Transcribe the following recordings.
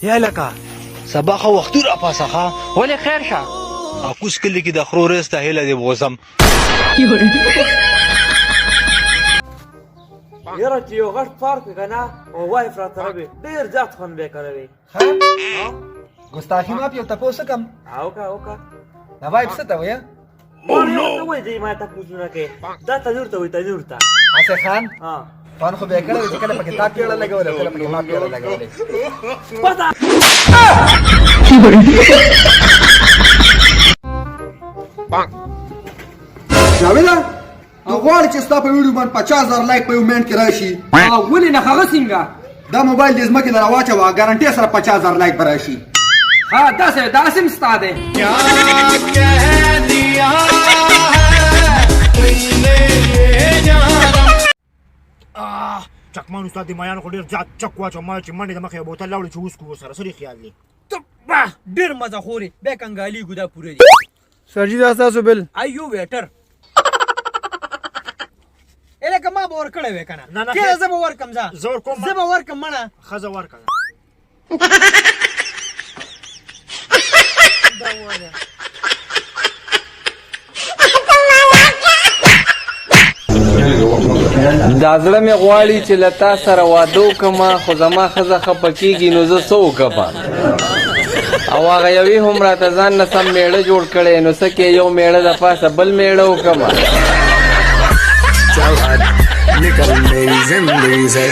یا لکه سبا خو وختي راپاڅه ښه. ولې خیر شه؟ اکوس کلي کې د خرو ریس ته هیله دې بوزم. یاره چې یو غټ پارک وي که نه او وایف راته وي، ډېر زیات خوند به یې کړی وي. ښه ګستاخي معاف، یو تپوس وکړم؟ وکړه وکړه. دا وایف څه ته وایي؟ ما ته وایي چې ما تپوسونه کوې، دا تنور ته وایي، تنور ته. هسې خان خوند خو بیا کړی چې کله پکې تا پیړه لګولې او کله پکې ما پیړه لګولې. پته جاویده، ته غواړې چې ستا په ویډیو باندې 50,000 لایک په یو منټ کې راشي؟ ولې نه، هغه څنګه؟ دا موبایل دې ځمکې له راواچوه، ګارنټۍ سره 50,000 لایک به راشي. ها، داسې داسې هم ستا دی. چکمان استاد د میانو خو ډېر زیات چک واچو، ما چې منډې د مخې یو بوتل راوړي چې وڅکو ورسره، څه دې خیال دی؟ ته ډېر مزه خورې، بیا کنګالېږو، دا پوره دي. سرجی، دا تاسو بل؟ ایو ویټر، الکه ما به ورکړی وی که نه؟ نه، نه. کېده، زه به ورکم، ځه. زه ورکوم. زه به ورکم مړه. ښځه ورکړه. دا زړه مې غواړي چې له تا سره واده وکړم، خو زما ښځه خفه کېږي، نو زه څه وکړم؟ او هغه یوې هم راته ځان نه سم مېړه جوړ کړی، نو څه کې یو مېړه د پاسه بل مېړه وکړم؟ निकल मेरी जिंदगी से.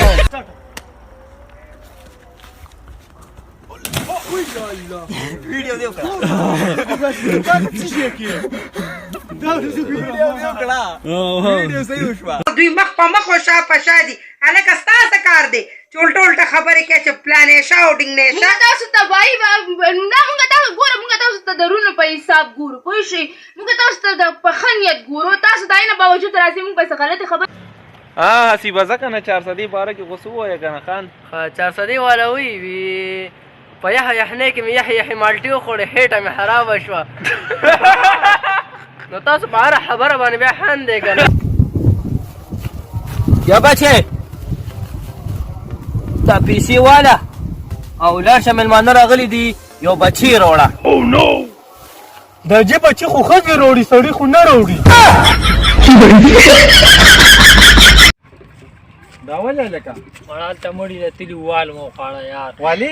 ویډیو دی وکړه، ویډیو صحیح وشوه. دوی مخ په مخ او شا په شا دي. هلکه، ستا څه کار دی چې الټه الټه خبرې کوې چې پلانې شه او ډینګنې شه؟ موږ تاسو ته وایي نه، موږ تاسو ګوره، موږ تاسو ته د رونو په حساب ګورو، پوه شئ؟ موږ تاسو ته د په ښه نیت ګورو، تاسو د نه باوجود راځي موږ به څه غلطې خبرې. ها حسیبه، ځه که نه، چارسدې باره کې خو څه ووایه که نه خان. چارسدې والا وایي وي په یخ یخنۍ کې مې یخ یخې مالټې وخوړې، خېټه مې خرابه شوه. نو تاسو په هره خبره باندې بیا خاندئ که نه؟ یا بچې، دا پیسې واله او لاړ شه، مېلمانه راغلي دي، یو بچی راوړه. د جې بچی خو ښځې راوړي، سړي خو نه راوړي. دا ولې لکه؟ مړه، هلته مړي له تلي وال مو وخوړه یار. ولې؟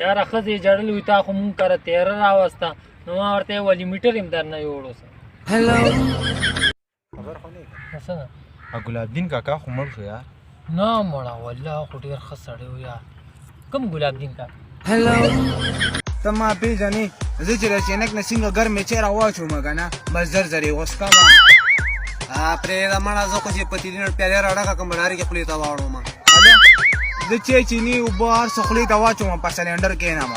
یاره، ښځې یې ژړل، وي تا خو مونږ کره تیره راوسته، نو ما ورته ویل میټر یې هم درنه یوړو. خبر خو نه؟ څه ده؟ ګلاب دین کاکا خو مړ شو یار. نه مړه، والله خو ډېر ښه سړی و یار. کوم ګلاب دین کاکا؟ ته ما پېژنې؟ زه چې د چینک نه څنګه ګرمې چای راواچوم که نه، بس زر زر یې وڅښم. پرېږده مړه، زه خو چې په تیلینو پیالې راډکه کړم، لارې کې خولې ته واړوم. زه چای، چیني، اوبه هر څه خولې ته واچوم، په سلینډر کښېنم.